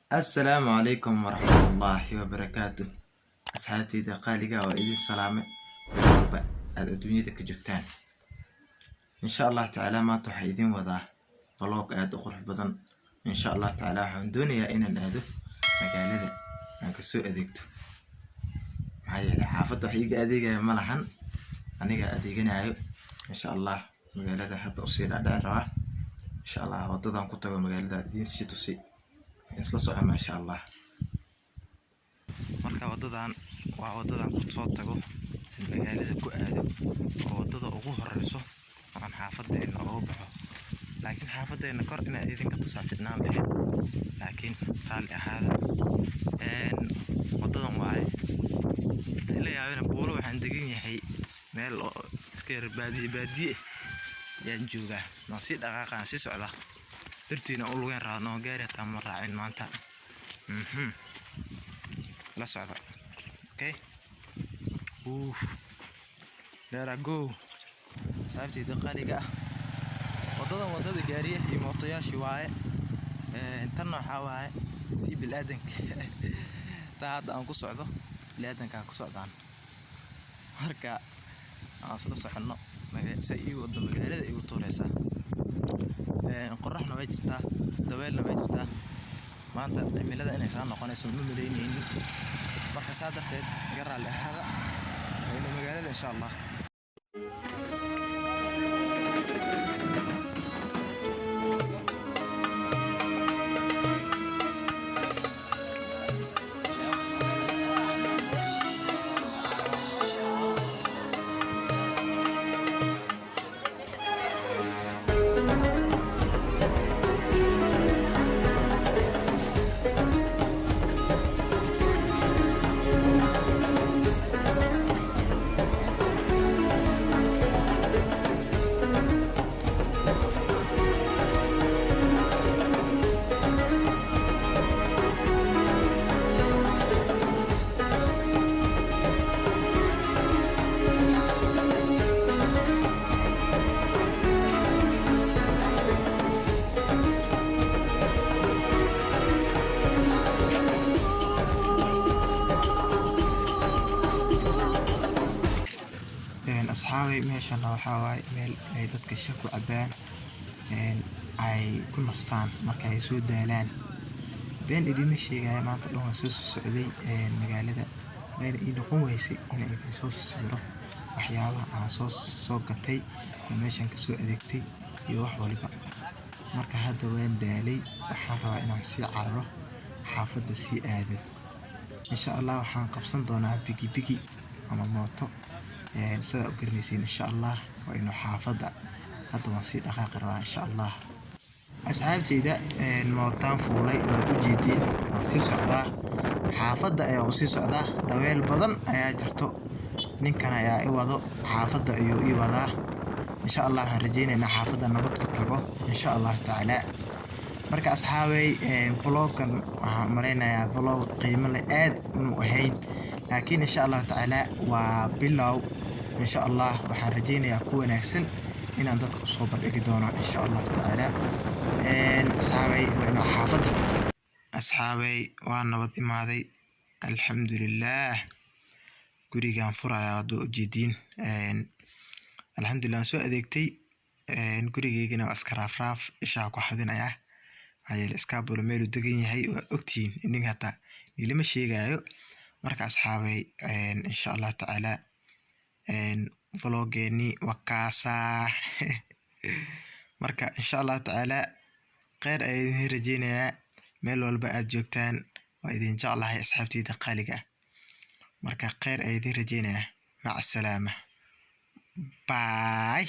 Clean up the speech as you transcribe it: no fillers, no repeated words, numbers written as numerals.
Assalaamu calaykum waraxmatullaahi wabarakaatu. Asxaabteyda qaaliga, waa idin salaame meel walba aad adduunyada ka joogtaan. Insha Allah tacaala, maanta waxaa idin wadaa vlog aad u qurux badan. Insha Allah tacaala, waxaan doonayaa inaan aado magaalada, aan kasoo adeegto, maxaa yeelay xaafadda wax iiga adeegaya ma lahan, aniga adeeganayo. Insha Allah, magaalada hadda usii dhaadhici rabaa. Insha Allah, wadadan ku tago magaalada idiin sii tusi, isla socono insha Allah. Marka wadadan waa wadadan kusoo tago, magaalada ku aado, waa wadada ugu horeyso aan xaafadeena uga baxo. Laakiin xaafadeena kor inaan idinka tusaa ficnaan lahayd, laakiin raalli ahaada. Wadadan waaye ila yaabina buulo. Waxaan degan yahay meel oo iska yar baadiye baadiye yaan joogaa. Waan sii dhaqaaqaan, sii socdaa, dartiina u lugeyn rabaa. Noo gaari hataa ma raacin maanta. La socda. Okay. Uuf. There I go. Asxaabteyda qaaliga ah, wadadan wadada gaariyaha iyo mootoyaashii waaye. Tanna waxaa waaye tii biniaadanka. Taa hadda aan ku socdo, biniaadanka ku socdaan. Marka aan isla soconno, sa ii wado magaalada igu tuureysaa. Qoraxna way jirtaa, dabeelna way jirtaa. Maanta cimilada inay saa noqonayso ma malaynaynin. Marka saa darteed iga raalli ahaada. Wayna magaalada insha Allah. Asxaabay, meeshan waxaa waaye meel ay dadka shaah ku cabaan, ay ku nastaan marka ay soo daalaan. Been idiinma sheegayo, maanta dhan waan soo socday magaalada, wayna ii noqon weysay inaan idin soo sawiro waxyaabaha aan soo gatay oo meeshan kasoo adeegtay iyo wax waliba. Marka hadda waan daalay, waxaan rabaa inaan sii cararo, xaafadda sii aado. Insha Allah, waxaan qabsan doonaa bigi ama mooto, sidaa u garanaysiin. Insha Allah, waa inuu xaafadda. Hadda waan sii dhaqaaqi rabaa insha Allah. Asxaabteyda, mootaan fuulay, waad u jeediin, waan sii socdaa, xaafadda ayaan usii socdaa. Dabeel badan ayaa jirto. Ninkan ayaa i wado, xaafadda ayuu ii wadaa. Insha Allah, waxaan rajeynaynaa xaafadda nabad ku tago insha Allah tacaala. Marka asxaabey, vloggan waxaan malaynayaa vlog qiimo leh aad unu ahayn, laakiin insha Allah tacaala waa bilow. Insha Allah, waxaan rajeynayaa ku wanaagsan inaan dadka usoo bandhigi doono insha Allah tacaala. Asxaabey, waa inoo xaafadda. Asxaabey, waa nabad imaaday, alxamdulillaah. Gurigaan furayaa hadda, ujeediin. Alxamdulilah, waan soo adeegtay. Gurigeygana waa iska raaf raaf, ishaa ku xadinayaa, maxaa yeelay iskaabulo meeluu degan yahay waa ogtihiin idinka, hataa nilama sheegayo. Marka asxaabey, insha Allah tacaala, vloggeeni waa kaasaa. Marka insha Allah tacaala, kheyr ayaan idin rajeynayaa meel walba aad joogtaan. Waa idin jeclahay, asxaabteyda qaaliga ah. Marka kheyr ayaan idin rajeynayaa. Maca asalaama, bye.